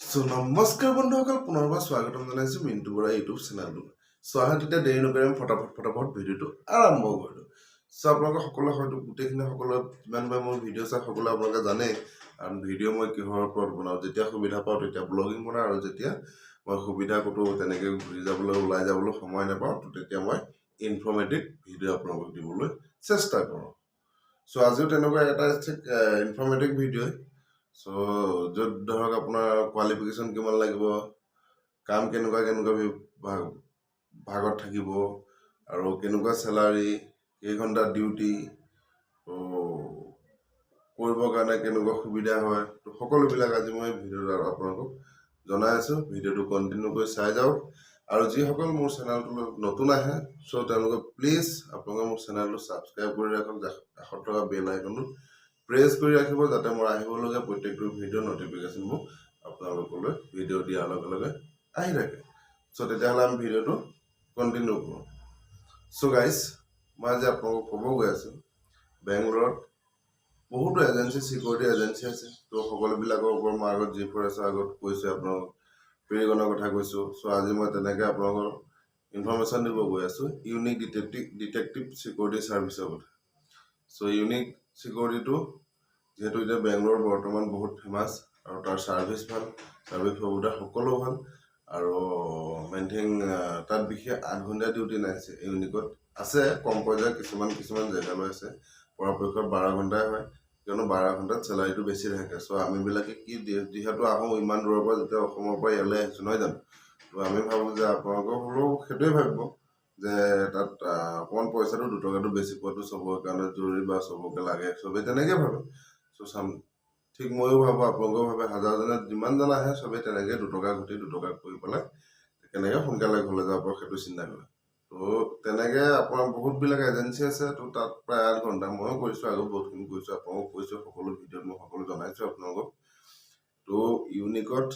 চ' নমস্কাৰ বন্ধুসকল, পুনৰবাৰ স্বাগতম জনাইছোঁ মিণ্টু বৰা ইউটিউব চেনেলটোত। চ' আহা তেতিয়া দেৰি নকৰি আমি ফটাফট ফটাফট ভিডিঅ'টো আৰম্ভ কৰিলোঁ। চ' আপোনালোকে সকলোৱে হয়তো গোটেইখিনি সকলোৱে যিমানবাৰ মোৰ ভিডিঅ' চাই সকলোৱে আপোনালোকে জানেই, কাৰণ ভিডিঅ' মই কিহৰ ওপৰত বনাওঁ। যেতিয়া সুবিধা পাওঁ তেতিয়া ব্লগিং বনাওঁ আৰু যেতিয়া মই সুবিধা ক'তো তেনেকৈ ঘূৰি যাবলৈ, ওলাই যাবলৈ সময় নাপাওঁ, তো তেতিয়া মই ইনফৰ্মেটিভ ভিডিঅ' আপোনালোকক দিবলৈ চেষ্টা কৰোঁ। চ' আজিও তেনেকুৱা এটা ঠিক ইনফৰ্মেটিভ ভিডিঅ'। চ' য'ত ধৰক আপোনাৰ কোৱালিফিকেশ্যন কিমান লাগিব, কাম কেনেকুৱা কেনেকুৱা ভাগত থাকিব আৰু কেনেকুৱা চেলাৰী, কেইঘণ্টা ডিউটি, ত' কৰিবৰ কাৰণে কেনেকুৱা সুবিধা হয়, ত' সকলোবিলাক আজি মই ভিডিঅ'ত আপোনালোকক জনাই আছোঁ। ভিডিঅ'টো কণ্টিনিউ কৰি চাই যাওক আৰু যিসকল মোৰ চেনেলটোলৈ নতুন আহে, চ' তেওঁলোকে প্লিজ আপোনালোকে মোৰ চেনেলটো ছাবস্ক্ৰাইব কৰি ৰাখক, কাষত থকা বেল আইকনটো প্ৰেছ কৰি ৰাখিব, যাতে মোৰ আহিবলগীয়া প্ৰত্যেকটো ভিডিঅ' নটিফিকেশ্যনবোৰ আপোনালোকলৈ ভিডিঅ' দিয়াৰ লগে লগে আহি থাকে। চ' তেতিয়াহ'লে আমি ভিডিঅ'টো কণ্টিনিউ কৰোঁ। চ' গাইজ, মই আজি আপোনালোকক ক'ব গৈ আছোঁ, বেংগলোৰত বহুতো এজেঞ্চি, ছিকিউৰিটি এজেঞ্চি আছে। ত' সকলোবিলাকৰ ওপৰত মই আগত জি ফৰেছৰ আগত কৈছোঁ, আপোনালোকক পেৰিগনৰ কথা কৈছোঁ। চ' আজি মই তেনেকৈ আপোনালোকৰ ইনফৰ্মেশ্যন দিব গৈ আছোঁ ইউনিক ডিটেক্টিভ ছিকিউৰিটি ছাৰ্ভিচৰ কথা। চ' ইউনিক ছিকিউৰিটিটো যিহেতু এতিয়া বেংগলোৰ বৰ্তমান বহুত ফেমাছ আৰু তাৰ ছাৰ্ভিচ ভাল, ছাৰ্ভিচ সুবিধা সকলো ভাল আৰু মেইন থিং তাত বিশেষ 8 ঘণ্টীয়া ডিউটি নাই। ইউনিকত আছে কম পৰ্যায়ত, কিছুমান কিছুমান জেগালৈ আছে, পৰাপক্ষত 12 ঘণ্টাই হয়, কিয়নো 12 ঘণ্টাত চেলাৰীটো বেছি থাকে। চ' আমিবিলাকে কি যিহেতু আহোঁ ইমান দূৰৰ পৰা, যেতিয়া অসমৰ পৰা ইয়ালৈ আহিছোঁ, নহয় জানো? ত' আমি ভাবোঁ যে আপোনালোকৰ হ'লেও সেইটোৱে ভাবিব যে তাত অকণমান পইচাটো 2 টকাটো বেছি পোৱাটো চবৰ কাৰণে জৰুৰী বা চবকে লাগে, চবেই তেনেকৈ ভাবে। চ' চাম, ঠিক ময়ো ভাবোঁ, আপোনালোকেও ভাবে, হাজাৰজনে যিমানজন আহে চবেই তেনেকৈ 2 টকা ঘটি 2 টকা কৰি পেলাই কেনেকৈ সোনকালে ঘৰলৈ যাব পাৰোঁ সেইটো চিন্তা কৰে। ত' তেনেকৈ আপোনাৰ বহুতবিলাক এজেঞ্চি আছে। ত' তাত প্ৰায় 8 ঘণ্টা ময়ো কৰিছোঁ, আগত বহুতখিনি কৰিছোঁ, আপোনালোকক কৈছোঁ, সকলো ভিডিঅ'ত মই সকলো জনাইছোঁ আপোনালোকক। ত' ইউনিকত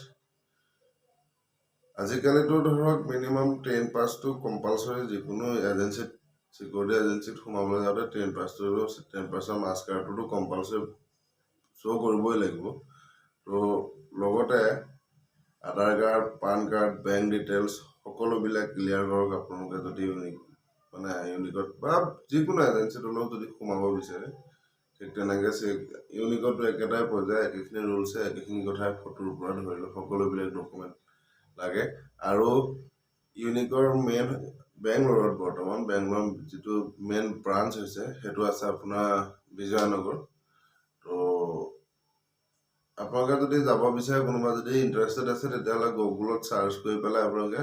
আজিকালিতো ধৰক মিনিমাম 10 পাছটো কম্পালচৰি। যিকোনো এজেঞ্চিত, ছিকিউৰিটি এজেঞ্চিত সোমাবলৈ যাওঁতে 10 পাছটো, 10 পাছৰ মাৰ্কছ কাৰ্ডটোতো কম্পালচৰি শ্ব' কৰিবই লাগিব। ত' লগতে আধাৰ card, PAN card, bank details সকলোবিলাক ক্লিয়াৰ কৰক আপোনালোকে। যদি ইউনিক মানে ইউনিকত বা যিকোনো এজেঞ্চিত হ'লেও যদি সোমাব বিচাৰে, ঠিক তেনেকৈ ইউনিকতো একেটাই পৰ্যায়, একেখিনি ৰুলছে, একেখিনি কথাই, ফটোৰ পৰা ধৰি লওক সকলোবিলাক ডকুমেণ্ট লাগে। আৰু ইউনিকৰ মেইন বেংগলোৰত, বৰ্তমান বেংগলোৰ যিটো মেইন ব্ৰাঞ্চ হৈছে, সেইটো আছে আপোনাৰ বিজয়নগৰ। ত' আপোনালোকে যদি যাব বিচাৰে, কোনোবা যদি ইণ্টাৰেষ্টেড আছে, তেতিয়াহ'লে গুগলত চাৰ্চ কৰি পেলাই আপোনালোকে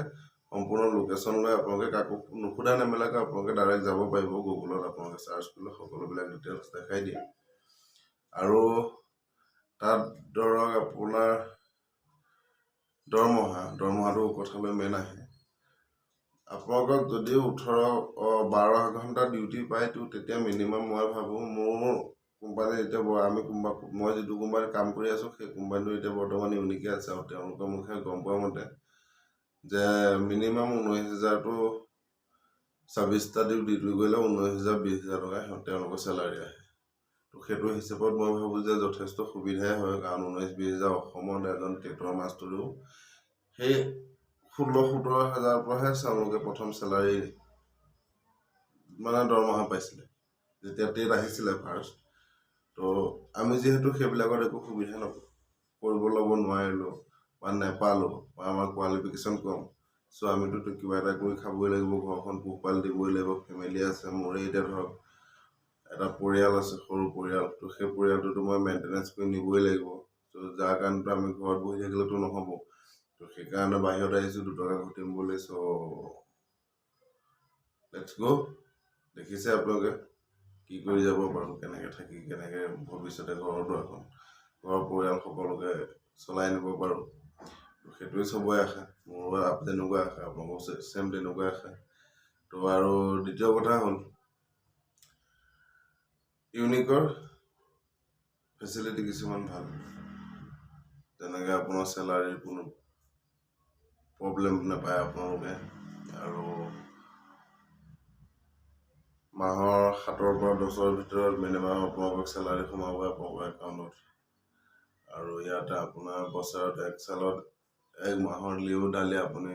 সম্পূৰ্ণ লোকেশ্যন লৈ আপোনালোকে কাকো নোসোধা নেমেলাকৈ আপোনালোকে ডাইৰেক্ট যাব পাৰিব। গুগলত আপোনালোকে চাৰ্চ কৰিলে সকলোবিলাক ডিটেইলছ দেখাই দিয়ে। আৰু তাত ধৰক আপোনাৰ দৰমহাটো কথালৈ মেইন আহে। আপোনালোকক যদি 18, 12 ঘণ্টা ডিউটি পায়, তো তেতিয়া মিনিমাম মই ভাবোঁ, মোৰ কোম্পানীত এতিয়া আমি কোম্পা মই যিটো কোম্পানীত কাম কৰি আছোঁ, সেই কোম্পানীটো এতিয়া বৰ্তমান ইউনিকে আছে আৰু তেওঁলোকৰ মুখে গম পোৱা মতে যে মিনিমাম 19 হাজাৰটো, 26টা ডিউটি কৰিলে 19 হাজাৰ, 20 হাজাৰ টকা তেওঁলোকৰ চেলাৰী আহে। তো সেইটো হিচাপত মই ভাবোঁ যে যথেষ্ট সুবিধাই হয়, কাৰণ 19-20 হাজাৰ অসমত এজন টেটৰ মাষ্টৰেও সেই 16-17 হাজাৰৰ পৰাহে তেওঁলোকে প্ৰথম চেলাৰী মানে দৰমহা পাইছিলে যেতিয়া টেট আহিছিলে ফাৰ্ষ্ট। তো আমি যিহেতু সেইবিলাকত একো সুবিধা কৰিব ল'ব নোৱাৰিলোঁ বা নেপালোঁ বা আমাৰ কোৱালিফিকেশ্যন কম, চ' আমিতো কিবা এটা কৰি খাবই লাগিব, ঘৰখন পোহপাল দিবই লাগিব, ফেমিলি আছে মোৰে। এতিয়া ধৰক এটা পৰিয়াল আছে, সৰু পৰিয়াল। তো সেই পৰিয়ালটোতো মই মেইনটেনেঞ্চ কৰি নিবই লাগিব। ত' যাৰ কাৰণেতো আমি ঘৰত বহি থাকিলেতো নহ'ব। তো সেইকাৰণে বাহিৰত আহিছোঁ 2 টকা ঘটিম বুলি। চ' let's গ'। দেখিছে আপোনালোকে কি কৰি যাব পাৰোঁ, কেনেকৈ থাকি কেনেকৈ ভৱিষ্যতে ঘৰৰ দুৱাৰখন, ঘৰৰ পৰিয়াল সকলোকে চলাই নিব পাৰোঁ। সেইটোৱে চবৰে আশা, মোৰো তেনেকুৱা আশা, আপোনালোকৰো ছেম তেনেকুৱা আশা। তো আৰু দ্বিতীয় কথা হ'ল ইউনিকৰ ফেচিলিটি কিছুমান ভাল, যেনেকৈ আপোনাৰ চেলাৰীৰ কোনো প্ৰব্লেম নাপায় আপোনালোকে আৰু মাহৰ 7ৰ পৰা 10ৰ ভিতৰত মিনিমাম আপোনালোকক চেলাৰী সোমাব আপোনালোকৰ একাউণ্টত। আৰু ইয়াতে আপোনাৰ বছৰত এক চালত এক মাহৰ লিভ ঢালি আপুনি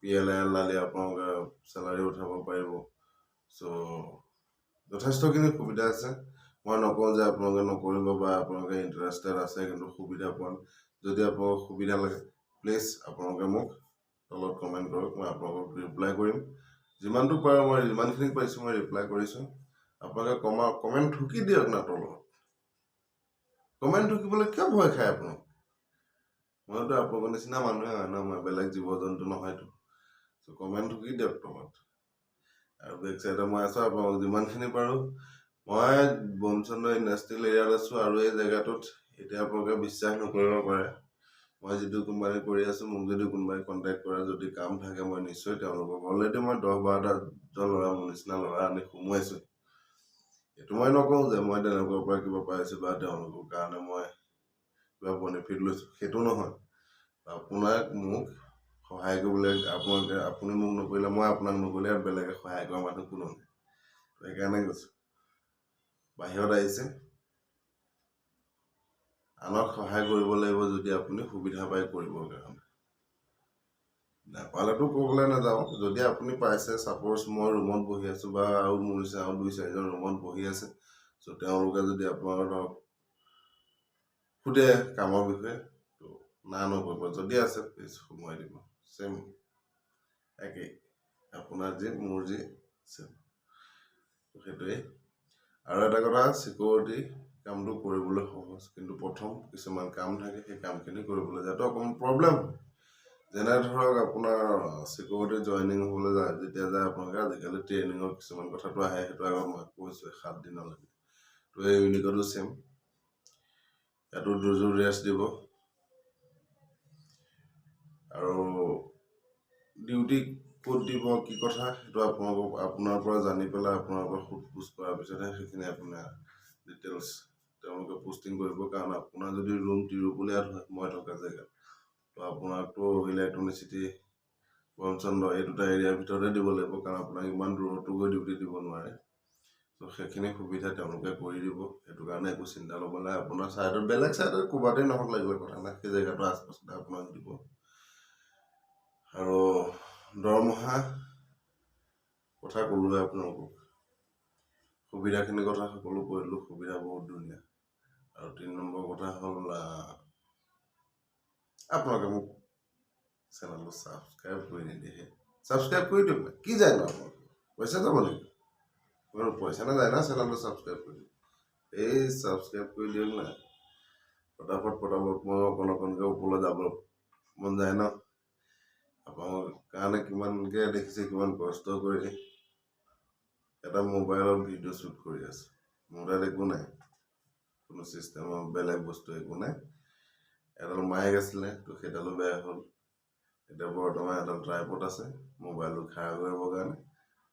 পিএলআইএল ঢালি আপোনালোকে চেলাৰী উঠাব পাৰিব। চ' যথেষ্টখিনি সুবিধা আছে। মই নকওঁ যে আপোনালোকে নকৰিব বা আপোনালোকে ইণ্টাৰেষ্টেড আছে কিন্তু সুবিধা পোৱা নাই। যদি আপোনালোকক সুবিধা লাগে, প্লিজ আপোনালোকে মোক তলত কমেণ্ট কৰক, মই আপোনালোকক ৰিপ্লাই কৰিম। যিমানটো পাৰোঁ, মই যিমানখিনি পাৰিছোঁ মই ৰিপ্লাই কৰিছোঁ। আপোনালোকে কমেণ্ট ঠুকি দিয়ক না তলত। কমেণ্ট ঠুকিবলৈ কিয় ভয় খায় আপোনালোক? মইতো আপোনালোকৰ নিচিনা মানুহে হয় ন, মই বেলেগ জীৱ জন্তু নহয়তো। চ' কমেণ্ট ঠুকি দিয়ক তলত। আৰু বেক চাইডে মই আছোঁ, আপোনালোকক যিমানখিনি পাৰোঁ। মই বোমচন্দ্ৰ ইণ্ডাষ্ট্ৰিয়েল এৰিয়াত আছোঁ আৰু এই জেগাটোত এতিয়া আপোনালোকে বিশ্বাস নকৰিব পাৰে, মই যিটো কোম্পানী কৰি আছোঁ, মোক যদি কোনোবাই কণ্টেক্ট কৰে, যদি কাম থাকে, মই নিশ্চয় তেওঁলোকক, অলৰেডি মই 10-12টাজন ল'ৰা, মোৰ নিচিনা ল'ৰা আনি সোমোৱাইছোঁ। এইটো মই নকওঁ যে মই তেওঁলোকৰ পৰা কিবা পাইছোঁ বা তেওঁলোকৰ কাৰণে মই কিবা বেনিফিট লৈছোঁ, সেইটো নহয়। আপোনাক মোক সহায় কৰিবলৈ, আপোনালোকে, আপুনি মোক নকৰিলে, মই আপোনাক নকৰিলে আৰু বেলেগে সহায় কৰা মানুহ কোনো নাই। সেইকাৰণে কৈছোঁ, বাহিৰত আহিছে, আনক সহায় কৰিব লাগিব যদি আপুনি সুবিধা পায় কৰিবৰ কাৰণে। নাপালেতো ক'বলৈ নাযাওঁ। যদি আপুনি পাইছে, ছাপ'জ মই ৰুমত বহি আছোঁ বা আৰু মোৰ নিচিনা আৰু দুই চাৰিজন ৰুমত বহি আছে, চ' তেওঁলোকে যদি আপোনালোকৰ ধৰক সোধে কামৰ বিষয়ে, ত' না নকৰিব। যদি আছে, প্লিজ সোমোৱাই দিব। ছেম একেই, আপোনাৰ যি মোৰ যি ছেম, সেইটোৱেই। আৰু এটা কথা, চিকিউৰিটি কামটো কৰিবলৈ সহজ, কিন্তু প্ৰথম কিছুমান কাম থাকে, সেই কামখিনি কৰিবলৈ যাওঁতে অকণমান প্ৰব্লেম হয়। যেনে ধৰক আপোনাৰ চিকিউৰিটি জইনিং হ'বলৈ যায় যেতিয়া যায় আপোনালোকে, আজিকালি ট্ৰেইনিঙৰ কিছুমান কথাটো আহে, সেইটো আগত মই কৈছোঁৱে, 7 দিনলৈকে। তো এই ইউনিকতো ছেম, ইয়াতো দুযোৰ ড্ৰেছ দিব আৰু ডিউটি ক'ত দিব, কি কথা, সেইটো আপোনালোকক আপোনাৰ পৰা জানি পেলাই, আপোনাৰ পৰা সোধ পোছ কৰাৰ পিছতহে সেইখিনি আপোনাৰ ডিটেইলছ তেওঁলোকে পষ্টিং কৰিব। কাৰণ আপোনাৰ যদি ৰুম তিৰুপুলীয়াত হয়, মই থকা জেগাত, তো আপোনাকতো ইলেক্ট্ৰনিক চিটি, বমচন্দ্ৰ এই দুটা এৰিয়াৰ ভিতৰতে দিব লাগিব, কাৰণ আপোনাক ইমান দূৰতো গৈ ডিউটি দিব নোৱাৰে। ত' সেইখিনি সুবিধা তেওঁলোকে কৰি দিব, সেইটো কাৰণে একো চিন্তা ল'ব নাই। আপোনাৰ ছাইডত, বেলেগ ছাইডত ক'ৰবাতেই নহওক লাগিলে কথা নাই, সেই জেগাটোৰ আশ পাছতে আপোনাক দিব। আৰু দৰমহা কথা ক'লোৱে আপোনালোকক, সুবিধাখিনিৰ কথা সকলো কৈ দিলোঁ, সুবিধা বহুত ধুনীয়া। আৰু 3 নম্বৰ কথা হ'ল, আপোনালোকে মোক চেনেলটো ছাবস্ক্ৰাইব কৰি নিদিয়েহে। ছাবস্ক্ৰাইব কৰি দিয়ক না, কি যায় ন আপোনালোকৰ? পইচা যাব নেকি বাৰু? পইচা নাযায় না। চেনেলটো ছাবস্ক্ৰাইব কৰি দিয়ক, এই ছাবস্ক্ৰাইব কৰি দিয়ক না ফটাফট ফটাফট। মই অকণ অকণকৈ ওপৰলৈ যাব মন যায় ন। আপোনালোকৰ কাৰণে কিমানকৈ দেখিছে, কিমান কষ্ট কৰি এটা মোবাইলত ভিডিঅ' শ্বুট কৰি আছোঁ। মোৰ তাত একো নাই, কোনো চিষ্টেমৰ বেলেগ বস্তু একো নাই। এডাল মাইক আছিলে, তো সেইডালো বেয়া হ'ল। এতিয়া বৰ্তমান এডাল ট্ৰাইপড আছে মোবাইলটো খাৰা কৰিবৰ কাৰণে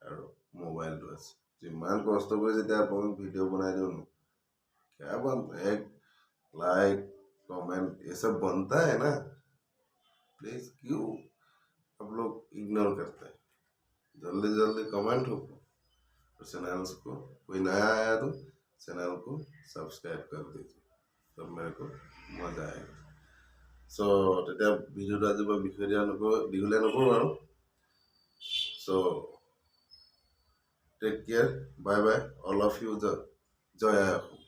আৰু মোবাইলটো আছে। যিমান কষ্ট কৰি যেতিয়া আপোনাক ভিডিঅ' বনাই দিওঁ ন, क्या बन एक लाइक, कमेंट, ये सब बनता है ना। प्लीज, क्यों आप लोग इग्नोर करते हैं? जल्दी जल्दी कमेंट हो और चैनल्स को, कोई नया आया तो चैनल को सब्सक्राइब कर दीजिए, तब मेरे को मज़ा आएगा। চ' তেতিয়া ভিডিঅ'টো আজি মই বিষয় দিয়া নকৰোঁ, দীঘলীয়া নকৰোঁ আৰু। So take care, bye bye, all of you. Joy I Assam.